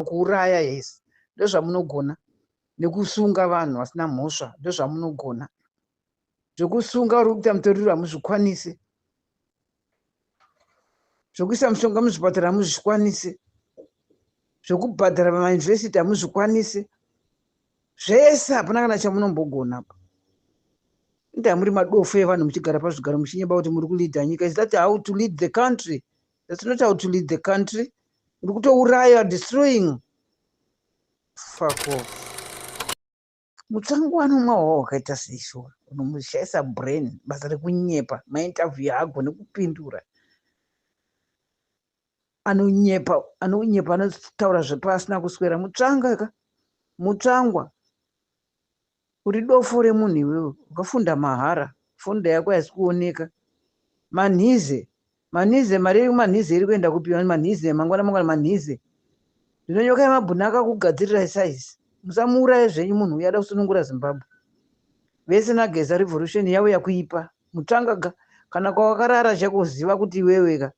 Kuuraya, yes, ndozvamunogona, nekusunga vanhu vasina mhosva, ndozvamunogona. Zvekusunga uri kuita mutoriro hamuzvikwanisi, zvekuisa mushonga muzvipatara hamuzvikwanisi, zvekubhadhara pamayunivhesiti hamuzvikwanisi. Zvese hapana kana chamunombogona pa. Inda muri madofu evanhu, muchigara pazvigaro muchinyeba kuti muri kuleada nyika. Is that how to lead the country? That's not how to lead the country. Uri kutouraya, destroying. Fuck off. Mutsvango anomwa hwawo wakaita seishuwa, unomushaisa brain. Basa rekunyepa, mainterview haagoni kupindura, anonyepa, anonyepa, anotaura zvepasina kuswera. Mutsvanga ka, Mutsvangwa, uri dofo remunhu iwewe. Wakafunda mahara, funda yako haisi kuoneka. Manhize, manhize, mari yemanhize iri kuenda kupi? Manhize mangwana, mangwana manhize. Zvino Nyoka yemabhuni akakugadzirirai saizi. Musamuuraye zvenyu munhu uyu, ada kusunungura Zimbabwe vese naGeza. Revolution yavo yakuipa. Mutsvanga ga, kana kwawakarara chakuziva kuti iwewe ka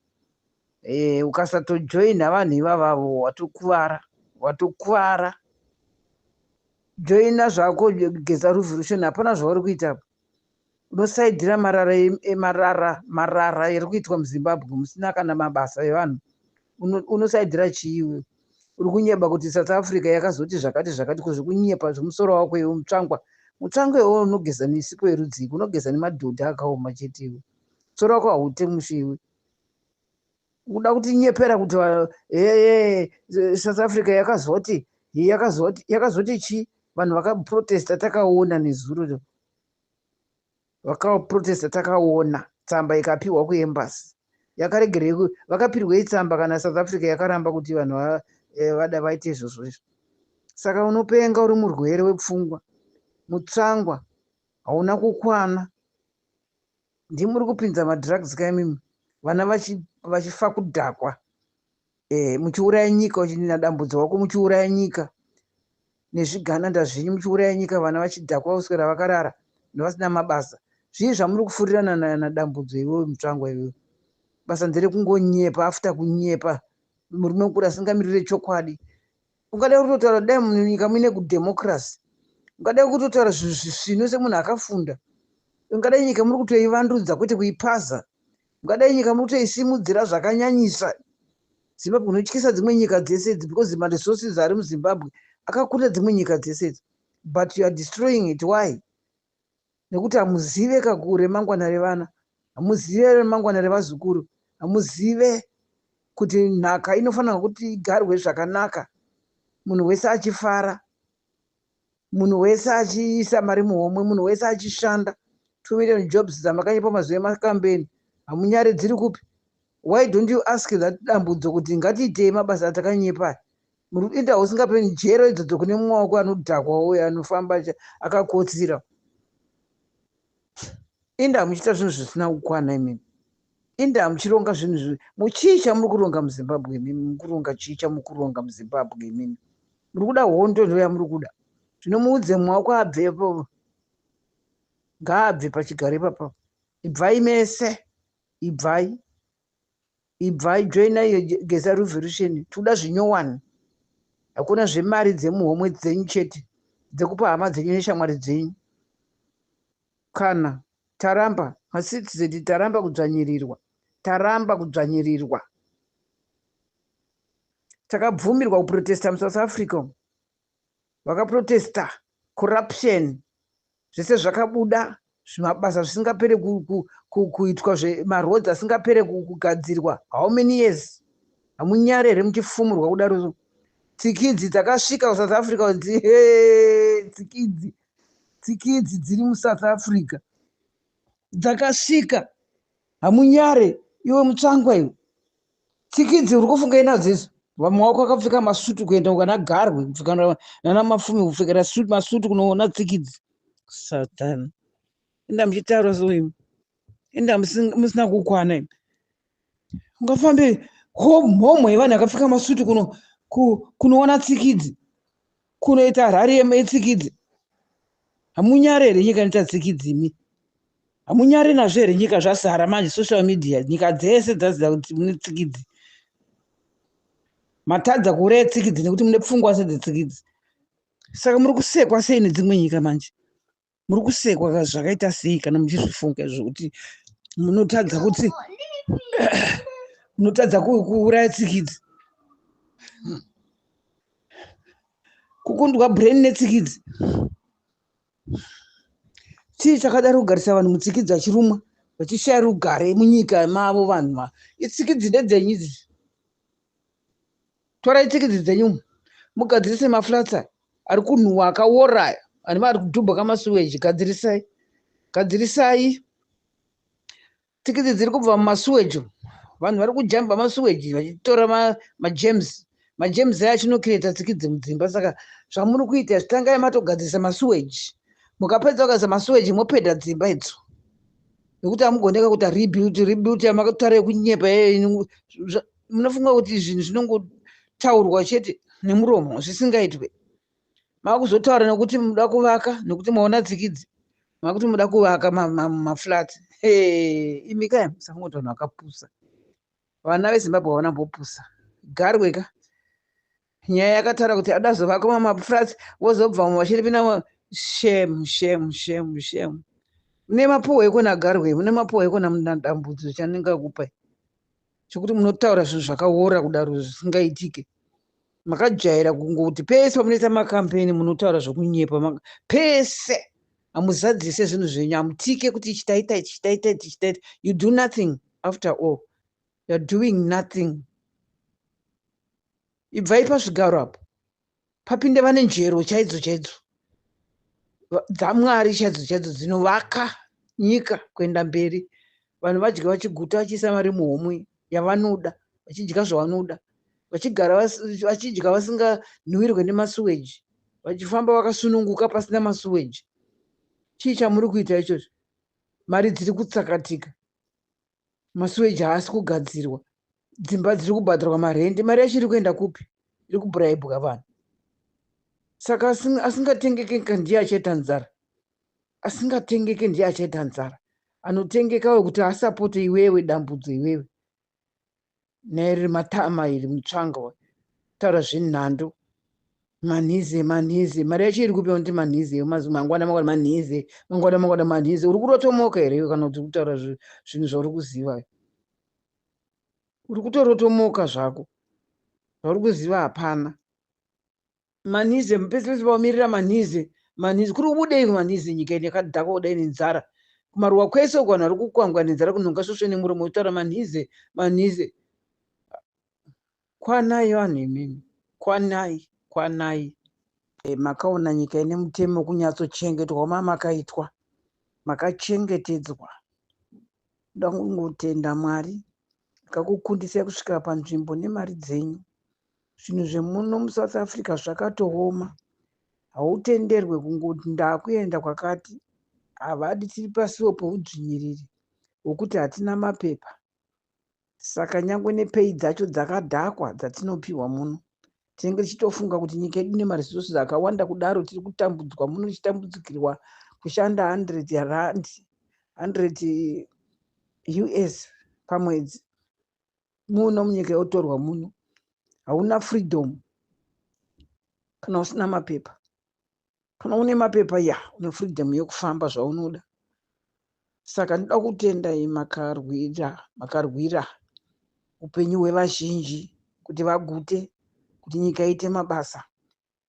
ukasatojoina vanhu ivavavo, watokuvara, watokuvara. Joina zvako Geza Revolution, hapana zvauri kuita. Unosaidhira marara, emarara, marara iri kuitwa muZimbabwe musina kana mabasa evanhu. Unosaidhira chiiwe? Uri kunyeba kuti South Africa yakazoti zvakati zvakati, kuzvikunyepa zvemusoro wako iwe, Mutsvangwa. Mutsvangwa iwe, unogeza nesipo yerudziko? Unogeza nemadhodha akaoma chete iwe. Musoro wako haute mushe iwe. Kuda kutinyepera kuti ee, South Africa yakazoti, yakazoti, yakazoti chii? Vanhu vakaprotesta takaona nezuro, vakaprotesta takaona, tsamba ikapiwa kuembassy. Yakaregerei? Vakapirwei tsamba kana South Africa yakaramba kuti vanhu vada vaite izvozvo izvo? Saka unopenga, uri murwere wepfungwa, Mutsvangwa, hauna kukwana. Ndimuri kupinza madrugs kaimimi, vana vachifa kudhakwa, muchiuraya nyika nadambudzo wako, muchiuraya nyika nezvigananda zvenyu, muchiuraya nyika, vana vachidhakwa kuswera vakarara nevasina mabasa. Zvii zvamuri kufurirana nadambudzo iwewe, Mutsvangwa iwewe? Basa nderekungonyepa after kunyepa. Murume mukuru asingamirire chokwadi. Ungada kutotaura, dai munyika muine kudemocracy, ungada kutotaura zvinhu zvisvino semunhu akafunda. Ungadai nyika muri kutoivandudza, kwete kuipaza. Ungadai nyika muri kutoisimudzira zvakanyanyisa. Zimbabwe unotyisa dzimwe nyika dzese idzi because maresources ari muZimbabwe akakunda dzimwe nyika dzese idzi, but you are destroying it. Why? Nekuti hamuzive remangwana revana, hamuzive remangwana revazukuru, hamuzive kuti nhaka inofanirwa kuti igarwe zvakanaka, munhu wese achifara, munhu wese achiisa mari muhomwe, munhu wese achishanda. 2 million jobs dzamakanyepa mazuva emakambeni, hamunyare, dziri kupi? Why don't you ask that dambudzo kuti ngatiitei mabasa atakanyepa? Muri inda usingapeni jero idzodzo kune mumwe wako anodhakwa uyo anofamba akakotsira. Inda muchiita zvinhu zvisina kukwana imimi. Inda muchironga zvinhu muchii chamuri kuronga muZimbabwe imimi? Mukuronga chii chamuri kuronga muZimbabwe imimi? Muri kuda hondo, ndo yamuri kuda. Zvino muudze mumwe wako abvepo, ngaabve pachigaro ipapa. Ibvai mese, ibvai, ibvai, joinai Geza Revolution. Tikuda zvinyowani, hakuna zvemari dzemuhomwe dzenyu chete dzekupa hama dzenyu neshamwari dzenyu. Kana taramba macitizen, taramba kudzvanyirirwa, taramba kudzvanyirirwa. Takabvumirwa kuprotesta muSouth Africa, vakaprotesta corruption, zvese zvakabuda, zvimabasa zvisingapere kuitwa, maroads asingapere kugadzirwa how many years. Hamunyare here muchifumurwa kudaro? Tsikidzi dzakasvika kuSouth Africa kunzi tsikidzi, tsikidzi dziri muSouth Africa dzakasvika. Hamunyare iwe, Mutsvangwa iwe? Tsikidzi uri kufunga inadzo izvo? Vamwe wako akapfeka masutu kuenda kana Garwe, kupfeka nana Mafumi, kupfekera masutu kunoona tsikidzi. Satani, inda muchitaura so imi, inda musina kukwana imi. Ungafambe homwe yevanhu akapfeka masutu kunoona tsikidzi, kunoita rally yetsikidzi? Hamunyare here nyika inoita tsikidzi imi? Hamunyare nazvo here? Nyika zvazara manje social media, nyika dzese dzaziva kuti mune tsikidzi. Matadza kuuraya tsikidzi nekuti mune pfungwa sedzetsikidzi. Saka muri kusekwa sei nedzimwe nyika manje? Muri kusekwa zvakaita sei kana muchizvifunga izvo kuti munotadza kuti munotadza kuuraya tsikidzi? Kukundwa brain netsikidzi. Chii chakadaro kugarisa vanhu mutsikidzi vachirumwa vachishaya rugare munyika mavo vanhu va itsikidzi ndedzenyu idzi. Torai tsikidzi dzenyu mugadzirise maflats ari kunhuwa akaora aya ane ari kudhubha kamasuweji gadzirisai. Gadzirisai tsikidzi dziri kubva mumasuweji vanhu vari kujamba masuweji vachitora magems magems aya achinokireta tsikidzi mudzimba. Saka zvamuri kuita zvitangai matogadzirisa masuweji. Mukapedza kugadzirisa masuweji mopedha dzimba idzo nekuti hamugoneka kuita rebuild rebuild yamakataura yekunyepa munofunga kuti zvinhu zvinongotaurwa chete nemuromo zvisingaitwe. Makuzotaura nekuti muda kuvaka nekuti maona tsikidzi makuti muda kuvaka maflats. Imi kai musafunga kuti vanhu vakapusa. Vana veZimbabwe havana kumbopusa. Garwe ka nyaya yakataura kuti adazovaka maflats vozobva vachipinda shame shame shame shame. Mune mapuhwe ekona Garwe, mune mapuhwe ekona Dambudzo chandingakupai chekuti munotaura zvinhu zvakaora kudaro zvisingaitike. Makajaira kungoti pese pamunoita makambeni munotaura zvokunyepa pese hamuzadzise zvinhu zvenyu hamutike kuti ichi taita ichi taita ichi taita. You do nothing after all. You are doing nothing. Ibvai pazvigaro apo papinde vane njero chaidzo chaidzo dzaMwari chaidzo chaidzo dzinovaka nyika kuenda mberi. Vanhu vadya vachiguta vachiisa mari muhomwe yavanoda vachidya zvavanoda vachigara vachidya vasinganhuwirwe nemasuweji vachifamba vakasununguka pasina masuweji. Chii chamuri kuita ichocho? Mari dziri kutsakatika, masuweji haasi kugadzirwa, dzimba dziri kubhadharwa marendi. Mari yacho iri kuenda kupi? Iri kubhuraibwa vanhu. Saka asingatengeke ndiye achaita nzara. Asingatengeke ndiye achaita nzara. Anotengeka wekuti asapote iwewe Dambudzo iwewe. Neriri matama iri mutsvanga taura zvenhando. Manhize manhize mari yacho iri kupi kuti manhize mangwana mangwana manhize mangwana mangwana manhize. Uri kurotomoka here kana kuti uri kutaura zvinhu zvauri kuziva? Uri kutorotomoka zvako. Zvauri kuziva hapana. Manhize pese pese paumirira manhize manhize kuri kubudei kumanhize nyika ino yakadhakwa kudai nenzara. Kumaruwa kwese uko vanhu vari kukwangwa nenzara kunhonga svosve nemuromo kutaura manhize manhize. Kwanai vanhu imimi kwanai kwanai. Makaona nyika ine mutemo kunyatsochengetwa mamakaitwa makachengetedzwa. Ndoda kungotenda Mwari akakukundisai kusvika panzvimbo nemari dzenyu. Zvinhu zvemuno muSouth Africa zvakatooma. Hautenderwe kungoti ndakuenda kwakati. Havadi tiri pasiwo poudzvinyiriri hwokuti hatina mapepa. Saka nyangwe nepay dzacho dzakadhakwa dzatinopiwa muno. Tinenge tichitofunga kuti nyika yedu ine maresources akawanda kudaro tiri kutambudzwa muno tichitambudzikirwa kushanda 100 rand 100 US pamwedzi. Muno munyika yotorwa muno. Hauna freedom kana usina mapepa. Kana une mapepa ya une freedom yekufamba zvaunoda. Saka ndoda kutendai makarwira makarwira upenyu hwevazhinji kuti vagute kuti nyika iite mabasa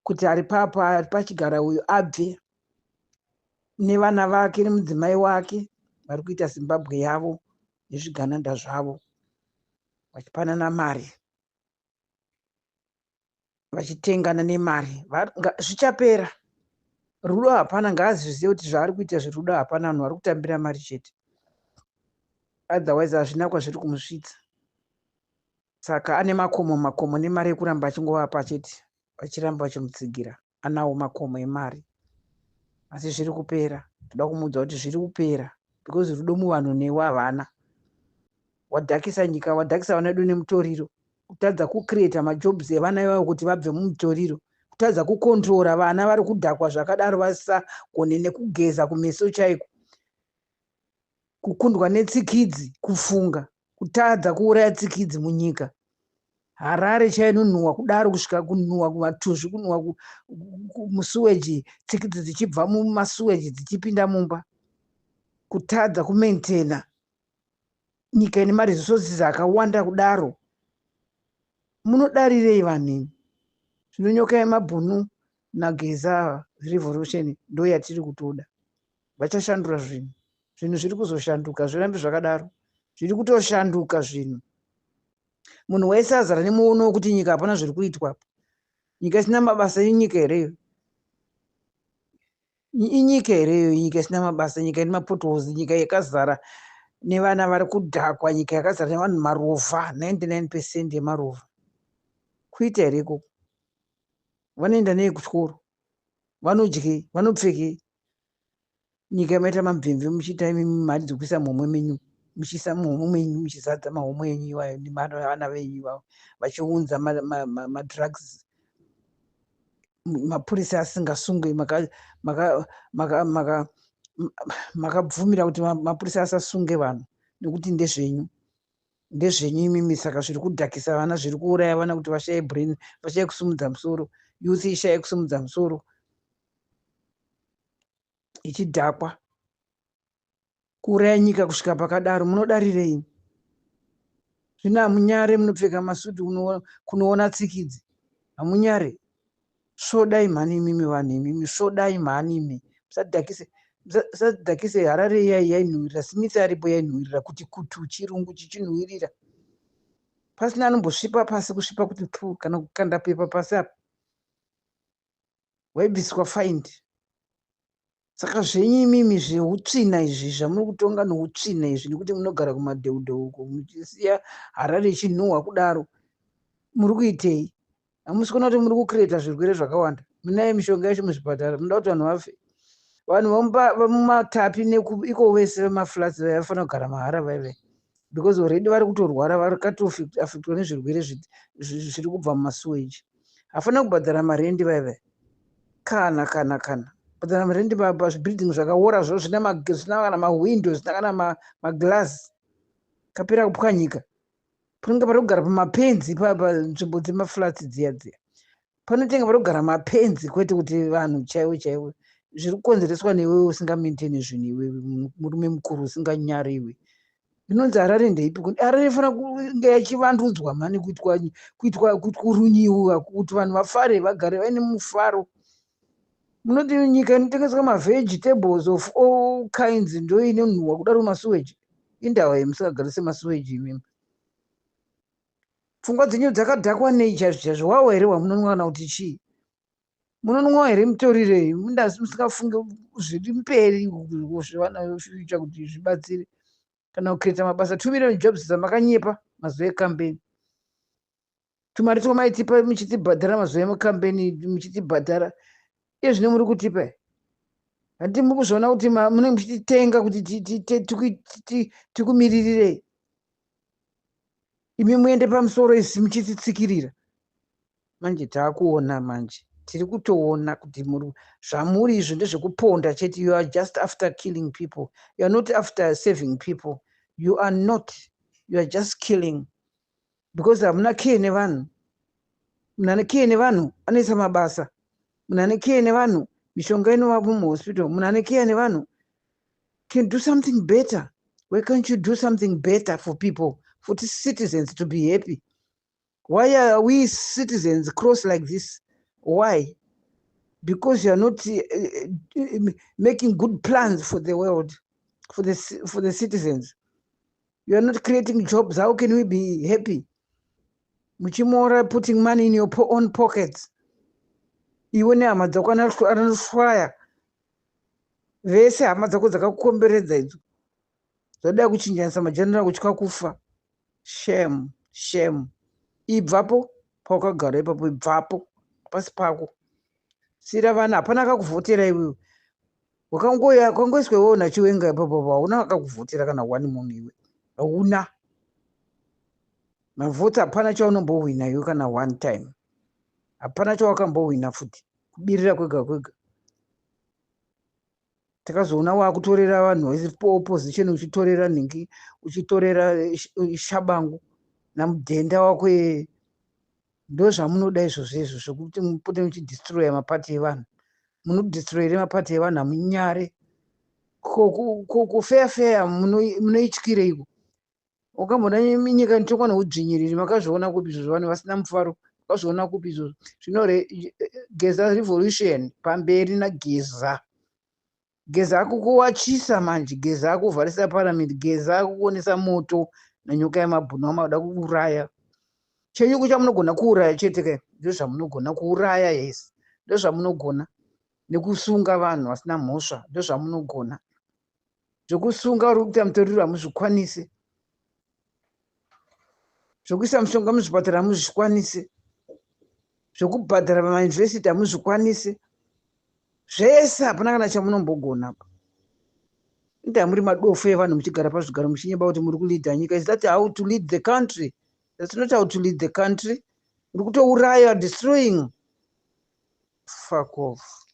kuti ari papa ari pachigaro uyu abve nevana vake nemudzimai wake vari kuita Zimbabwe yavo nezvigananda zvavo vachipanana mari vachitengana nemari. Zvichapera. Rudo hapana ngaazvizive kuti zvaari kuita zverudo hapana vanhu vari kutambira mari chete. Otherwise hazvina kwazviri kumusvitsa. Saka ane makomo makomo nemari yekuramba achingovapa chete vachiramba vachimutsigira. Anawo makomo emari. Asi zviri kupera. Ndoda kumuudza kuti zviri kupera because rudo muvanhu newe havana. Wadhakisa nyika, wadhakisa vana vedu nemutoriro. Kutadza kucreata majobs evana ivavo kuti vabve mumutoriro. Kutadza kucontrola vana vari kudhakwa zvakadaro vasisagone nekugeza kumeso chaiko. Kukundwa netsikidzi, kufunga, kutadza kuuraya tsikidzi munyika. Harare chainonhuhwa kudaro kusvika kunhuhwa kumatuzvi, kunhuhwa musuweji, tsikidzi dzichibva mumasuweji dzichipinda mumba. Kutadza kumaintaina nyika ine maresources akawanda kudaro. Munodarirei vanhu imi? Zvino Nyoka yemabhunu naGeza revolution ndo yatiri kutoda. Vachashandura zvinhu. Zvinhu zviri kuzoshanduka, zvirambe zvakadaro. Zviri kutoshanduka zvinhu. Munhu wese azara nemuono wekuti nyika hapana zviri kuitwa. Nyika isina mabasa inyika here iyo? Inyika here iyo? Nyika isina mabasa, nyika ine mapotholes, nyika yakazara nevana vari kudhakwa, nyika yakazara nevanhu marovha, 99% yemarovha. Kuita here ikoko? Vanoenda nei kuchikoro? Vanodyei? Vanopfekei? Nyika yamaita mamvemve muchiita imi mari dzekuisa muhomwe menyu, muchiisa muhomwe menyu, muchizadza mahomwe enyu iwayo nevana venyu ivavo, vachiunza madrugs, mapurisa asingasungwe. Makabvumira kuti mapurisa asasunge vanhu nekuti ndezvenyu, ndezvenyu imimi. Saka zviri kudhakisa vana, zviri kuuraya vana kuti vashaye brain, vashaye kusumudza musoro, youth ishaye kusumudza musoro, ichidhakwa. Kuuraya nyika kusvika pakadaro, munodarirei? Zvino hamunyare munopfeka masuti kunoona tsikidzi? Hamunyare? Svodai mhani imimi, vanhu imimi, svodai mhani imi. Musadhakise Harare. Iyai yainhuhwirira, Smith aripo, yainhuhwirira kuti kutu chirungu chichinhuhwirira, pasina anombosvipa pasi, kusvipa kuti pu, kana kukanda pepa pasi apa waibviswa fine. Saka zvenyu imimi zveutsvina izvi zvamuri kutonga noutsvina izvi, nekuti munogara kumadheudheu uko, muchisiya Harare ichinhuhwa kudaro, muri kuitei? Hamusi kuona kuti muri kucreata zvirwere zvakawanda? Munayo mishonga yacho muzvipatara. Munoda kuti vanhu vafe? Vanhu vemumatapi iko vese vemaflats vaifanira kugara mahara vaive, because already vari kutorwara, vakatoaffectwa nezvirwere zviri kubva mumasuweji. Hafanira kubhadhara marendi vaive, kana kubhadhara marendi pazvibuilding zvakaora zvo, zvisina kana mahwindo, zvisina kana maglass, kapera kupwanyika. Panenge pari kugara pamapenzi panzvimbo dzemaflats dziya dziya, panotenga pari kugara mapenzi, kwete kuti vanhu chaivo chaivo. Zviri kukonzereswa newewe usingamaintaini zvinhu, iwewe murume mukuru usinganyariwe. Inonzi Harare ndeipi? Harare inofanira kunge yachivandudzwa mani, kuitwa kurunyiwa kuti vanhu vafare, vagare vaine mufaro. Munoti nyika inotengeswa mavegetables of all kinds ndo inonhuhwa kudaro masuweji? Indawa yemusingagarise masuweji imimi. Pfungwa dzenyu dzakadhakwa nei chaizvo chaizvo? Wawo here wamunonwa, kana kuti chii? Munonwa here mutorirei? Musingafunge zviri mberi zvevana kuti zvibatsire kana kucreata mabasa, 2 million jobs dzamakanyepa mazuva ekambeni, tumari twamaitipa muchitibhadhara mazuva emukambeni, muchitibhadhara. Iye zvino muri kutipa, handiti? Muri kuzviona kuti munenge muchititenga kuti tikumiririrei imi muende pamusoro, isi muchititsikirira. Manje taakuona, manje tiri kutoona kuti zvamuri izvo ndezvekuponda chete. You are just after killing people. You are not after saving people. You are not, you are just killing, because hamuna care nevanhu. Munhu ane care nevanhu anoisa mabasa. Munhu ane care nevanhu, mishonga inovapo muhospital. Munhu ane care nevanhu can do something better. Why can't you do something better for people, for the citizens to be happy? Why are we citizens cross like this? Why? Because you are not making good plans for the world, for the citizens. You are not creating jobs. How can we be happy? Muchimora putting money in your own pockets, iwe nehama dzako anoshwaya vese, hama dzako dzakakukomberedza idzo zvadai kuchinjanisa mageneral, kutya kufa. Shame, shame. Ibvapo pawakagara ipapo, ibvapo pasi pako, siyira vana. Hapana akakuvhotera iwewe. Wakangoiswa iwewe naChiwenga ipapo. Hauna akakuvhotera kana one munhu iwe, hauna mavhoti, hapana chaunombohwina iwe kana one time, hapana chawakambohwina futi, kubirira kwega kwega. Takazoona wakutorera vanhu veopposition, uchitorera nhingi, uchitorera Shabangu namudhenda wako. Ndozvamunoda izvozvo izvo zvokuti mupote muchidestroya mapati evanhu. Munodestroyere mapati evanhu, hamunyare. Ko fair fair munoityireiko? Wakamboona nyika inotongwa neudzvinyiriri? Makazviona kupi izvozvo? Vanhu vasina mufaro, makazviona kupi izvozvo? Zvino Geza revolution, pamberi naGeza. Geza akukuwachisa manje, Geza akuvharisa paramende, Geza akukuonesa moto nenyoka yemabhunu amada kuuraya. Chenyuku chamunogona kuuraya chete ka, ndozvamunogona kuuraya. Yes, ndozvamunogona, nekusunga vanhu vasina mhosva, ndozvamunogona. Zvekusunga uri kuita mutoriro hamuzvikwanisi, zvokuisa mushonga muzvipatara hamuzvikwanisi, zvokubhadhara pamayunivhesiti hamuzvikwanisi. Zvese hapana kana chamunombogona. Inda muri madofu evanhu, muchigara pazvigaro muchinyeba kuti muri kuleada nyika. Is that how to lead the country? That's not how to lead the country. Muri kutouraya, destroying. Fuck off.